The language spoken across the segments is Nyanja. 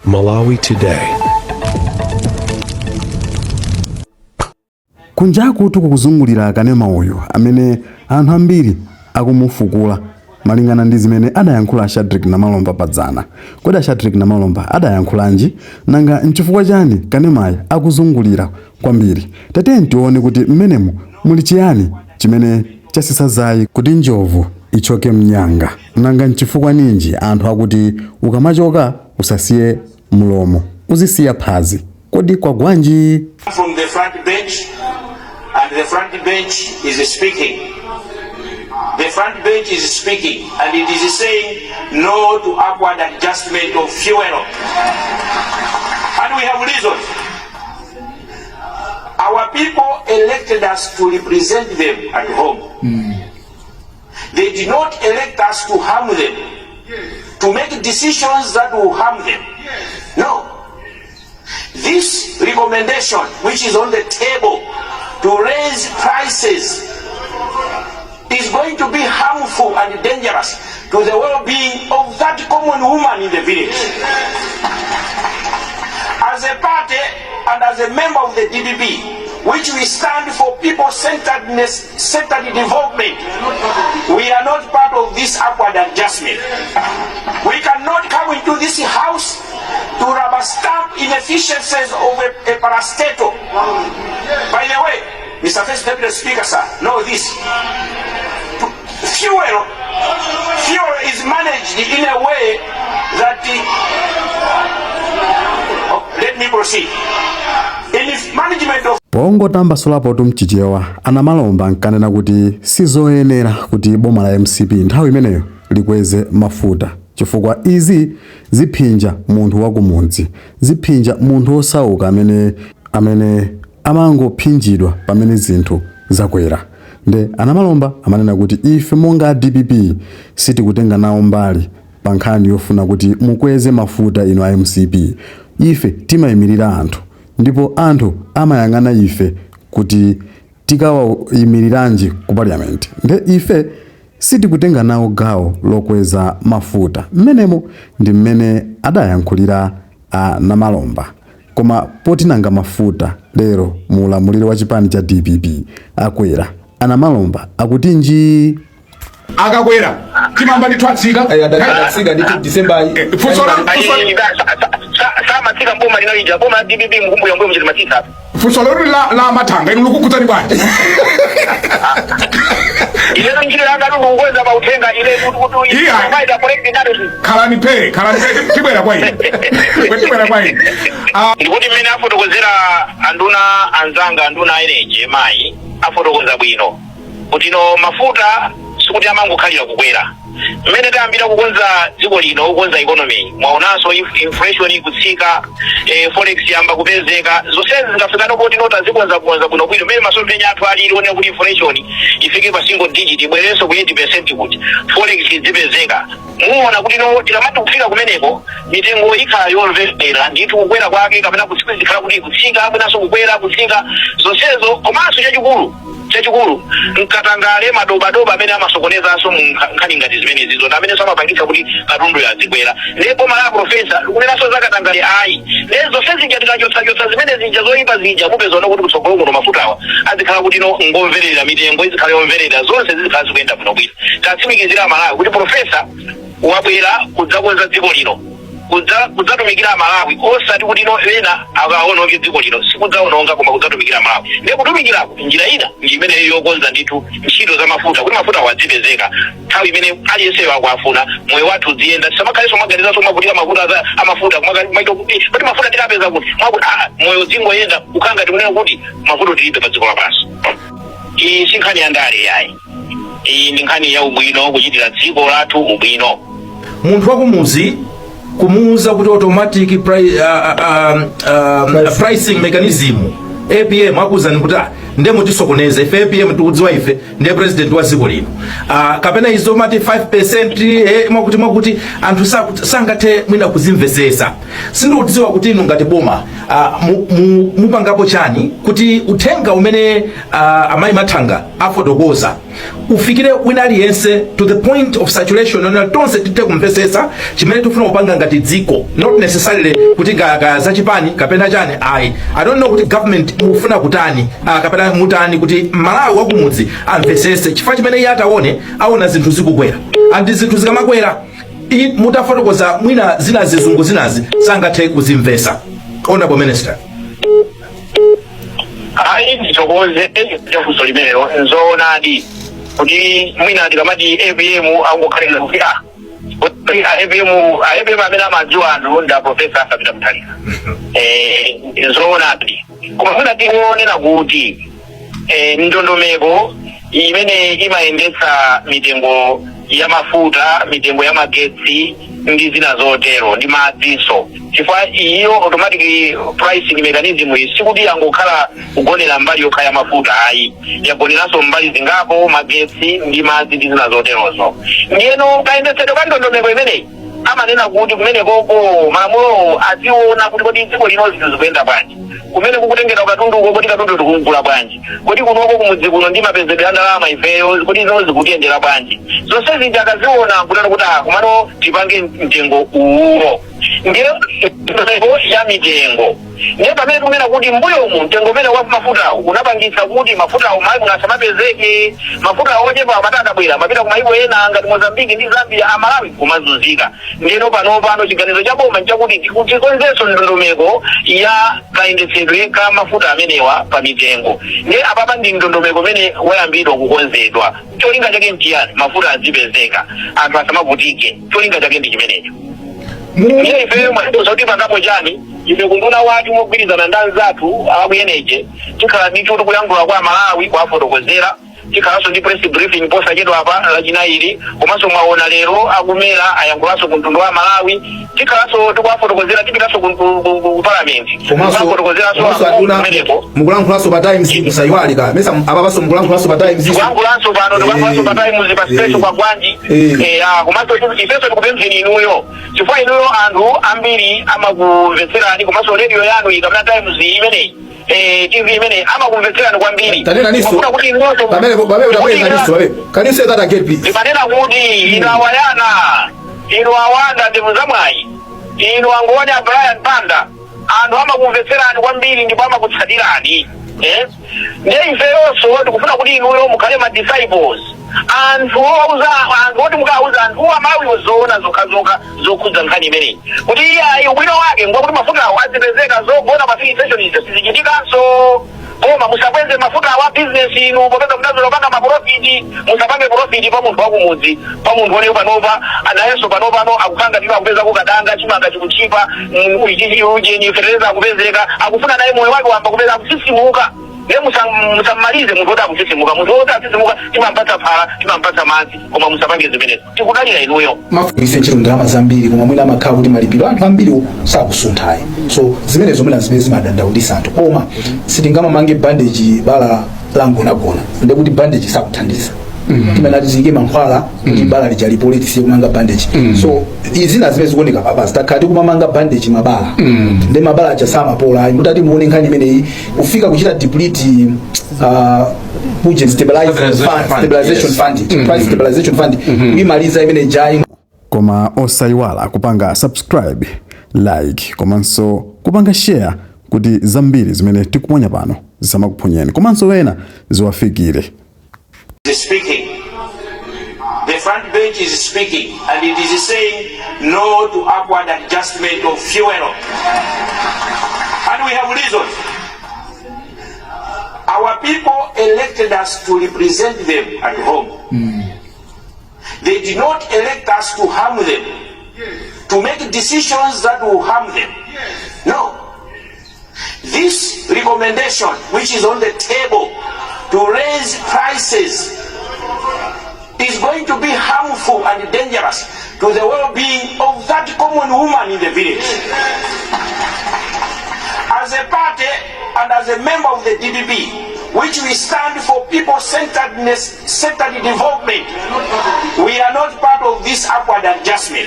Malawi Today. Kunjakutu kukuzungulira kanema uyu amene anthu ambiri akumufukula malingana ndi zimene adayankhula a Shadric Namalomba padzana. Kodi a Shadric Namalomba adayankhulanji? Nanga nchifukwa chani kanemayi akuzungulira kwambiri? Tatiyeni tione kuti mmenemu muli chiyani chimene chatsitsa dzaye kuti njovu ichoke mnyanga. Nanga nchifukwa ninji anthu akuti ukamachoka usasiye mlomo, uzisiya phazi? Kodi kwagwanji? From the front bench, and the front bench is speaking. The front bench is speaking, and it is saying no to upward adjustment of fuel. And we have reasons. Our people elected us to represent them at home. They did not elect us to harm them, to make decisions that will harm them. No. This recommendation, which is on the table to raise prices, is going to be harmful and dangerous to the well-being of that common woman in the village. As a party and as a member of the DPP, which we stand for people-centeredness, centered development, we are not part of this upward adjustment. We cannot come into this house to rubber stamp inefficiencies of a parastatal. By the way, Mr. First Deputy Speaker, sir, know this. Fuel is managed in a way that the, oh, let me proceed. In the management of Pongotambasulapotu mchichewa, a Namalomba nkanena kuti sizoyenera kuti boma la MCP nthawi imeneyo likweze mafuta chifukwa izi ziphinja munthu wakumudzi, ziphinja munthu wosauka amene amangophinjidwa pamene zinthu zakwera. Nde a Namalomba amanena kuti ife monga DPP sitikutenga nawo mbali pa nkhani yofuna kuti mukweze mafuta inu a MCP. Ife timayimirira anthu ndipo anthu amayang'ana ife kuti tikawayimiriranji ku parliament. Nde ife sitikutenga nawo gawo lokweza mafuta. Mmenemo ndi mmene adayankhulira a Namalomba. Koma poti nanga mafuta lero mu ulamuliro wa chipani cha DPP akwera, a Namalomba akutinji? Akakwera timamva ndithu atsika. Adatsika ndithu December. Samatsika mboma linalija, boma la DPP, mukumbuya mbuyo mchiti matsika. Funso lero la Mathanga, inu likukhudzani bwanji? Inetu ntchito yanga ndikukweza pa uthenga ine kuti provide correct narrative. Khalani phe, khalani phe, tibwera kwa inu, tibwera kwa inu. Ah. Ndikuti mmene afotokozera anduna anzanga, anduna a energy mayi afotokoza bwino kuti no, mafuta sikuti amangokhalira kukwera. Mmene tayambira kukonza dziko lino, kukonza economy, mwaonanso inflation ikutsika, forex yamba kupezeka. Zonsezi zikafikano poti no, tazikonzakonza bwinobwino mmene masomphenya athu alili onena kuti inflation ifike pa single digit, ibwerenso ku 8%, kuti forex idzipezeka, muona kuti no, tikamati kufika kumeneko mitengo ikhala yomvera ndithu kukwera kwake kapena kutsika, zikhala kuti kutsika, mwinanso kukwera, kutsika, zonsezo. Komanso chachikulu, chachikulu mkatangale, madobadoba amene amasokonezanso mu nkhani ngati zimenezizo ndi amenenso amapangitsa kuti katundu azikwera. Ndiye boma la profesa likunenanso za katangale ayi. Ndiye zonse zija tikachotsachotsa zimene zija zoyipa zija, mupeza kuti kutsogolo kuno mafutawa azikhala kuti no, ngomverera, mitengo izikhala yomverera, zonse zizikhala zikuyenda bwinobwino. Tatsimikizira Amalawi kuti profesa wabwera kudzakonza dziko lino, kudzatumikira Amalawi, osati kuti no, ena akaononge dziko lino. Sikudzaononga koma kudzatumikira Amalawi. Ndiye kutumikirako njira ina ndi imeneyo yokonza ndithu ntchito za mafuta kuti mafuta adzipezeka nthawi imene aliyenseyo akuafuna, moyo wathu uziyenda, tisamakhalenso mwaganizanso mwavutika mafuta amafuta kumaita kuti mafuta tikapeza kuti mwakuti moyo uzingoyenda kukhala ngati kunena kuti mavuto tilibe pa dziko lapansi. Iyi si nkhani ya ndale yayi, iyi ndi nkhani ya ubwino, kuchitira dziko lathu ubwino. Munthu wakumuzi kumuuza kuti automatic pricing mechanism, APM, akuuzani kuti ah, nde mutisokoneze ife, APM tikudziwa ife, ndiye president wa dziko lino. Kapena izo mati 5%, mwakuti mwakuti anthu sangathe mwina kuzimvesesa. Sindikudziwa kuti inu ngati boma mupangapo chani kuti uthenga umene amayi Mathanga afotokoza. Ufikire wina aliyense to the point of saturation, yonena tonse tithe kumvesesa chimene tikufuna kupanga ngati dziko, not necessarily kuti kaya zachipani kapena chani ayi. I don't know kuti government mufuna kutani, kapena mutani kuti Malawi wakumudzi amvesese, chifukwa chimene iye ataone, aona zinthu zikukwera, and zinthu zikamakwera, mutafotokoza mwina zina zizungu zinazi sangathe kuzimvesa, Honorable Minister. Ayi, ndithokoze funso limenelo. Nzoonadi kuti mwina tikamati APM angokhalira kuti kuti APM, APM amene amadziwa anthu ndi a Professor Arthur Peter Mutharika. Nzoonadi, koma mwina tingonena kuti ndondomeko imene imayendetsa mitengo ya mafuta, mitengo ya magetsi ndi zina zotero, ndi madzinso, chifukwa iyo automatic pricing mechanism iyi sikuti yangokhala kugonera mbali yokha ya mafuta ayi, yagoneranso mbali zingapo, magetsi ndi madzi ndi zina zoterozo. Ndiyeno kayendetsedwe ka ndondomeko imeneyi amanena kuti kumenekoko malamulo aziona kuti kodi dziko lino zinthu zikuyenda bwanji, kumene kukutengera katunduko, kodi katundu tikugula bwanji, kodi kunoko kumudzi kuno ndi mapezedwe a ndalama ifeyo, kodi zino zikutiyendera bwanji. Zonse zija akaziona kutano kuti kumano tipange mtengo uwo, ndiye ndondomeko ya mitengo. Ndiye pamene tikunena kuti mbuyomu mtengo umene wa mafutawo unapangitsa kuti mafutawo mayi muno asamapezeke, mafuta ochepa amati akabwera amapita ku mayiko ena ngati Mozambiki ndi Zambia, Amalawi kumazunzika. Ndiyeno pano chiganizo cha boma nchakuti tikonzenso ndondomeko ya kayendetsedwe ka mafuta amenewa pa mitengo. Ndiye apapa ndi ndondomeko imene wayambidwa kukonzedwa. Cholinga chake nchiyani? Mafuta azipezeka, anthu asamavutike. Cholinga chake ndi chimenecho. Ndiye ife mwatiuza kuti pangapo chani. Ife kunduna wathu mogwirizana ndi anzathu aku energy tikhala ndithu tikuyankhula kwa Malawi, kuwafotokozera. Tikhalanso ndi press briefing posachedwa apa Lachinayiri. Komanso mwaona lero akumera ayankhulanso ku mtundu wa Malawi. Tikhalanso tikuwafotokozera, tipitanso ku parliament Komanso kuwafotokozeranso komanso aduna kumeneko. Mukulankhulaso pa Times, musayiwale ka mesa apapaso mukulankhulaso pa Times. Tikuyankhulanso pano, tikuyankhulanso pa Times pa special kwa Gwanji. Komanso ifenso tikupempheni inuyo, chifukwa inuyo anthu ambiri amakumvetserani, komanso radio yanu iyi kapena Times imeneyi, TV imeneyi, amakumvetserani kwambiri. Tanena niso. Tikufuna kuti inuyonso Pamene kuti utabweza niso pamene. Can you say that again, please? Ndimanena kuti inu awayana, inu awanda ndebvu zamwayi, inu angoni a Brian Banda, anthu amakumvetserani kwambiri ndipo amakutsatirani, eh? Ndiye ifeyonso tikufuna kuti inuyo mukhale ma disciples, anthu owauza anthu, oti mukawauza anthu Amalawiwo zoona zokhazokha zokhudza nkhani imeneyi, kuti iyayi, ubwino wake ngwakuti mafutawo azipezeka, zogona pa filling station izo sizichitikanso, koma musakweze mafuta awa business inu, popeza munazola kupanga ma profit. Musapange profit pa munthu wakumudzi, pa munthu oneyo panopa anayenso panopano akukhala ngati akupezako kadanga, chimanga chikuchipa, ujeni fetereza akupezeka, akufuna naye moyo wake wamba kupeza, akusisimuka. Ndiye musamalize munthu woti akusisimuka. Munthu woti akusisimuka timampatsa phala, timampatsa madzi, koma musapange zimenezo. Tikudalira inuyo. Mafuyise ntchito ndalama zambiri, koma mwina amakhala kuti malipiro anthu ambiri sakusunthayi, so zimenezo mwina zimene zimadandaulisa anthu. Koma sitingamamange bandage bala langonagona, ndekuti bandage sakuthandiza. Timanati tiyike mankhwala kuti bala lija lipole, tisiye kumanga bandage. So izina zimene zikuoneka papa, zitakhala tikumamanga bandage mabala, ndi mabala aja samapola. Mutati muone nkhani imeneyi kufika kuchita deplete budget stabilization Stabilization fund, fund, stabilization yes. fund, price stabilization fund, kuyimaliza imene jayi. Koma osayiwala kupanga subscribe, like komanso kupanga share kuti zambiri zimene tikuponya pano zisamakuphonyeni komanso wena ziwafikire. Is speaking. The front bench is speaking and it is saying no to upward adjustment of fuel. And we have reasons. Our people elected us to represent them at home. They did not elect us to harm them, to make decisions that will harm them. No. This recommendation, which is on the table to raise prices, is going to be harmful and dangerous to the well-being of that common woman in the village. As a party and as a member of the DPP, which we stand for people-centeredness, centered development, we are not part of this upward adjustment.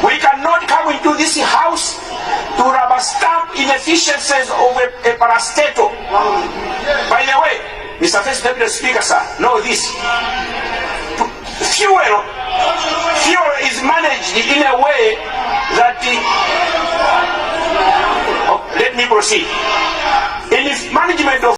We cannot come into this house to rubber stamp inefficiencies of a parastatal. By the way, Mr. First Deputy Speaker, sir, know this. Fuel is managed in a way that oh, let me proceed. In the management of